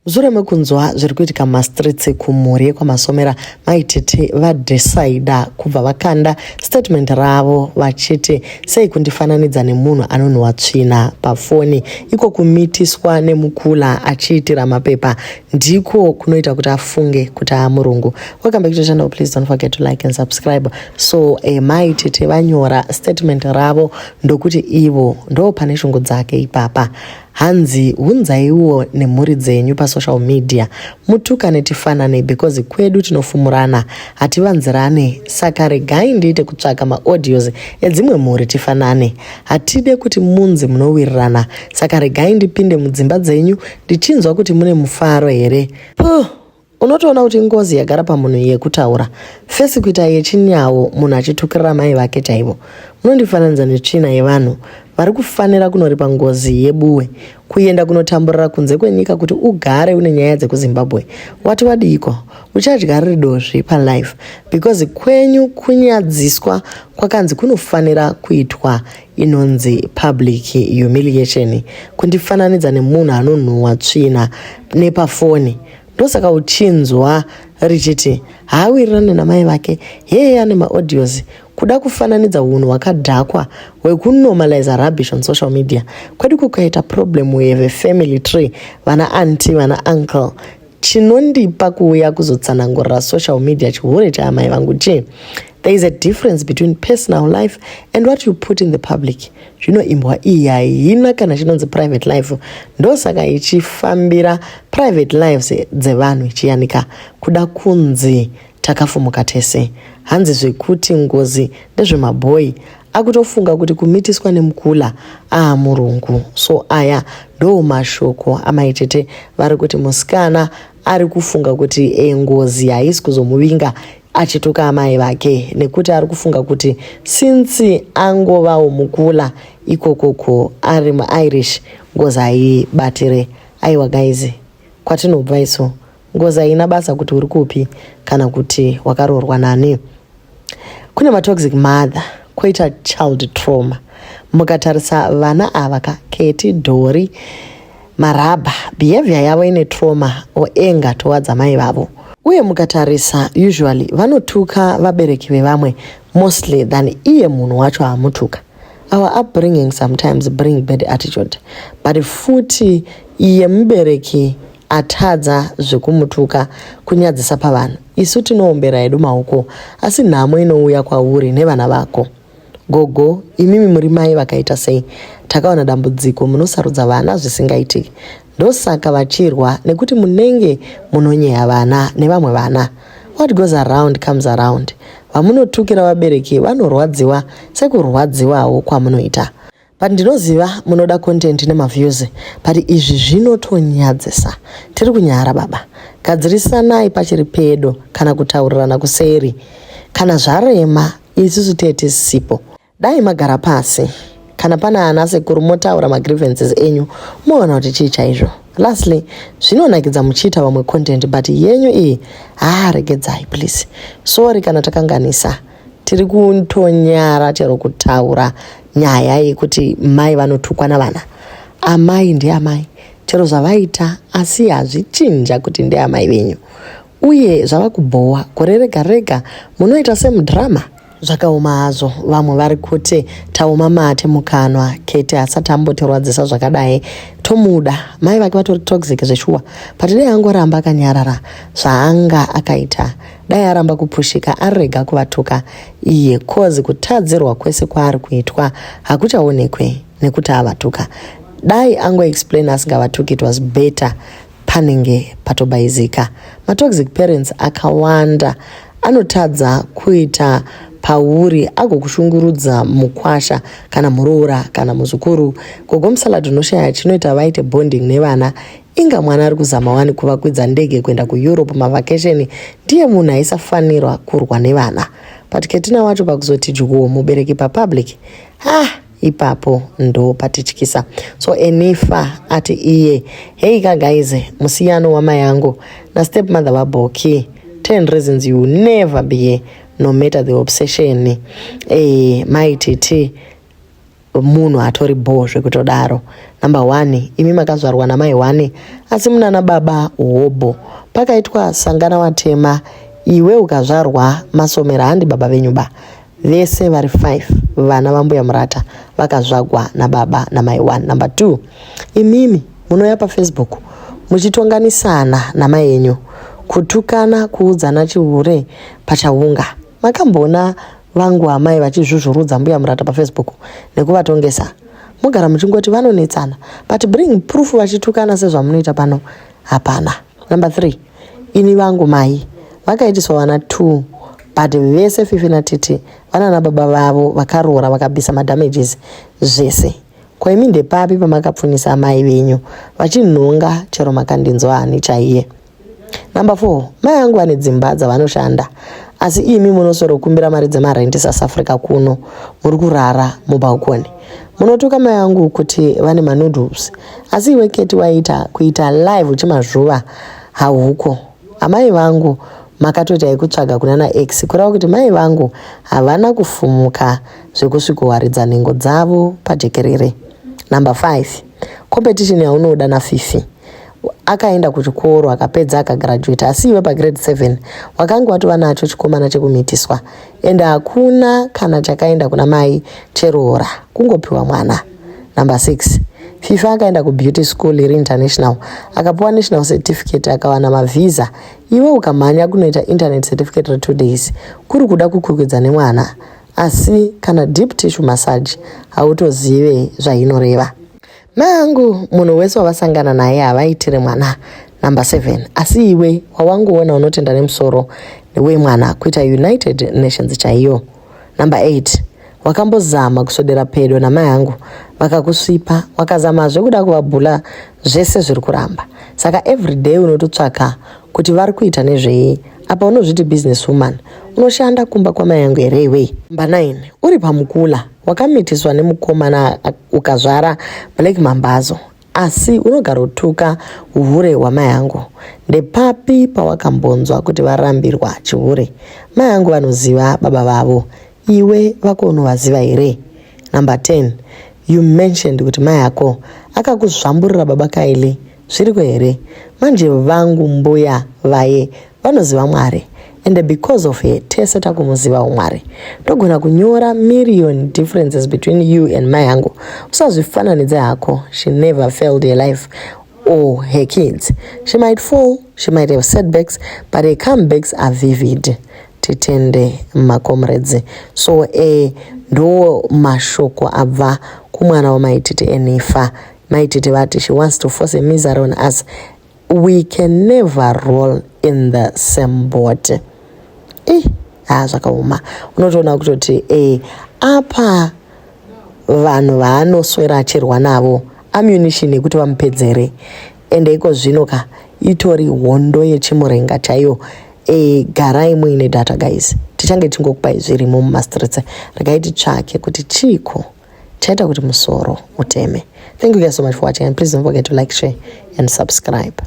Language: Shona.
Mushure mekunzwa zviri kuitika mumastreets kumhuri yekwaMasomera, Mai Tete vadecider kubva vakanda statement ravo vachiti sei kundifananidza nemunhu anonhuwa tsvina pafoni, iko kumitiswa nemukula achiitira mapepa ndiko kunoita kuti afunge kuti aamurungu. Welcome back to the channel. Please don't forget to like and subscribe. So Mai Tete vanyora statement ravo ndokuti ivo ndo pane shungu dzake ipapa. Hanzi hunzaiwo nemhuri dzenyu pasocial media mutukane tifanane because kwedu tinofumurana hativanzirane, saka regai ndiite kutsvaka maaudios edzimwe mhuri tifanane. Hatide kuti munzi munowirirana, saka regai ndipinde mudzimba dzenyu ndichinzwa kuti mune mufaro here. Puh! Unotoona kuti ngozi yagara pamunhu yekutaura fesi kuita yechinyawo munhu achitukirira mai vake chaivo. Munondifananidza netsvina yevanhu vari kufanira kunoripa ngozi yebuwe, kuenda kunotamburira kunze kwenyika kuti ugare une nyaya dzekuZimbabwe. Wati wadiiko? Uchadya riri dozvi palife because kwenyu kunyadziswa kwakanzi kunofanira kuitwa inonzi public humiliation. Kundifananidza nemunhu anonhuwa tsvina nepafoni, ndosaka uchinzwa richiti haawirirane namai vake, heye ane maaudios. Kuda kufananidza unhu hwakadhakwa hwekunormalize rubbish on social media. Kwedu kukaita problem, we have a family tree, vana aunty, vana uncle. Chinondipa kuuya kuzotsanangurira social media chihure chaamai vangu chii? There is a difference between personal life and what you put in the public. Zvino imbwa iyi haina kana chinonzi private life, ndosaka ichifambira private lives dzevanhu ichiyanika kuda kunzi takafumuka tese. Hanzi zvekuti ngozi ndezvemabhoi, akutofunga kuti kumitiswa nemukula aamurungu. So aya ndo mashoko amaitete vari kuti musikana ari kufunga kuti ngozi haisi kuzomuvinga achituka amai vake, nekuti ari kufunga kuti since angovawo mukula ikokoko ari muIrish, ngozi haibatire. Aiwa guys, kwatinobva isu ngozi haina basa kuti uri kupi kana kuti wakaroorwa nani. Kune matoxic mother, kwoita child trauma. Mukatarisa vana ava ka, Keti, Dhori, Marabha, behavior yavo ine trauma or anger towards amai vavo. Uye mukatarisa, usually vanotuka vabereki vevamwe mostly than iye munhu wacho amutuka. Our upbringing sometimes bring bad attitude, but futi iye mubereki atadza zvekumutuka kunyadzisa pavanhu, isu tinoombera hedu maoko, asi nhamo inouya kwauri nevana vako. Gogo, imimi muri mai vakaita sei? Takaona dambudziko, munosarudza vana zvisingaitiki, ndosaka vachirwa nekuti munenge munonyeya vana nevamwe vana. What goes around comes around. Vamunotukira vabereki vanorwadziwa sekurwadziwawo kwamunoita. But ndinoziva munoda content nemaviews, but izvi zvinotonyadzisa. Tiri kunyara baba, gadzirisanai pachiri pedo kana kutaurirana kuseri. Kana zvarema, isusu tee tisipo. Dai magara pasi kana pana ana sekuru, motaura magrievances enyu, moona kuti chii chaizvo. Lastly, zvinonakidza muchiita vamwe content, but yenyu iyi, haa, regedzai please. Sorry kana takanganisa. Tiri kutonyara chero kutaura nyaya yekuti mai vanotukwa navana. Amai ndiamai chero zvavaita, asi hazvichinja kuti ndeamai venyu. Uye zvava kubhowa, gore rega rega munoita semudrama. Zvakaoma hazvo. Vamwe vari kuti taoma mate mukanwa, Kete asati ambotirwadzisa zvakadai, tomuda. Mai vake vatori toxic zveshuwa, but dai angoramba akanyarara zvaanga akaita. Dai aramba kupushika, arega kuvatuka iye, cause kutadzirwa kwese kwaari kuitwa hakuchaonekwe nekuti avatuka. Dai angoexplain asingavatuki, it was better, panenge patobaizika. Matoxic parents akawanda anotadza kuita pauri agokushungurudza mukwasha kana muroora kana muzukuru. Gogo musalad, unoshaya chinoita vaite bonding nevana. Inga mwana ari kuzama wani kuvakwidza ndege kuenda kuEurope mavacation, ndiye munhu aisafanirwa kurwa nevana. But Ketina wacho pakuzoti dyo mubereki papublic, ah, ipapo ndo patityisa. So Enifa ati iye, "Hei ka guys, musiyano wamai angu nastep mother vaBoki, 10 reasons you never be no matter the obsession." Mai Titi munhu atori bho zvekutodaro. Number one, imi makazvarwa namai one asi munana baba hobho. Pakaitwa sangana watema iwe ukazvarwa masomera handi baba venyu ba. Vese vari 5 vana vambuya Murata vakazvagwa nababa namai one. Number 2, imimi munouya paFacebook muchitonganisana namai enyu kutukana kuudzana chihure pachaunga. Makamboona vangu amai vachizvuzvurudza mbuya Murata paFacebook nekuvatongesa? Mogara muchingoti vanonetsana but bring proof vachitukana sezvamunoita pano hapana. Number 3, ini vangu mai vakaitiswa vana 2 but vese Fifi naTiti vanana baba vavo vakaroora vakabvisa madamages zvese. Ko imi ndepapi pamakapfunisa amai venyu vachinhonga chero makandinzwa ani chaiye? Number 4, mai angu vane dzimba dzavanoshanda asi imi munosorokumbira mari dzemarenti South Africa kuno muri kurara mubalcony. Munotuka mai angu kuti vane manoodles asi iwe Keti waita kuita live uchimazvuva hauko. Amai vangu makatoita yekutsvaga kunana ex kureva kuti mai vangu havana kufumuka zvekusvikowaridza nhengo dzavo pajekerere. Number 5, competition yaunoda naFifi. Akaenda kuchikoro akapedza akagraduate asi iwe pagrade 7 wakange watova nacho chikomana chekumitiswa ende hakuna kana chakaenda kuna mai cheroora kungopiwa mwana. Number 6, Fifi akaenda kubeauty school iri international akapiwa national certificate akawana mavhisa iwe ukamhanya kunoita internet certificate re2 days kuri kuda kukwikwidza nemwana asi kana deep tissue massage hautozive zvainoreva. Mai angu munhu wese wavasangana naye havaitire mwana. Number 7, asi iwe wawangoona unotenda nemusoro wemwana kuita United Nations chaiyo. Number 8, wakambozama kuswedera pedo namai angu vakakusvipa wakazamazve kuda kuvabhula zvese zviri kuramba. Saka everyday unototsvaka kuti vari kuita nezvei apa unozviti business woman unoshanda kumba kwamai angu here iwe? Number 9, uri pamukula wakamitiswa nemukomana ukazvara Black Mambazo asi unogarotuka uhure hwamai angu. Ndepapi pawakambonzwa kuti varambirwa chihure? Mai angu vanoziva baba vavo iwe vako unovaziva here? Number 10, you mentioned kuti mai ako akakuzvamburira baba Kaili zviriko here? Manje vangu mbuya vaye vanoziva Mwari and because of her tese takumuzivawo Mwari. Ndogona kunyora million differences between you and mai angu usazvifananidze hako. She never failed her life or her kids. She might fall, she might have setbacks, but her comebacks are vivid. Titende macomrades. So ndo mashoko abva kumwana wamaititi Enifa. Maititi vati she wants to force a misery on us. We can never roll in the same boat. Zvakaoma. Unotoona kutoti apa vanhu vaanoswera achirwa navo ammunition yekuti vamupedzere. Ende iko zvino ka itori hondo yechimurenga chaiyo. Garai muine data guys, tichange tichingokupai zvirimo mumastreets. Regai titsvake kuti chiiko chaita kuti musoro uteme. Thank you guys so much for watching and please don't forget to like, share and subscribe.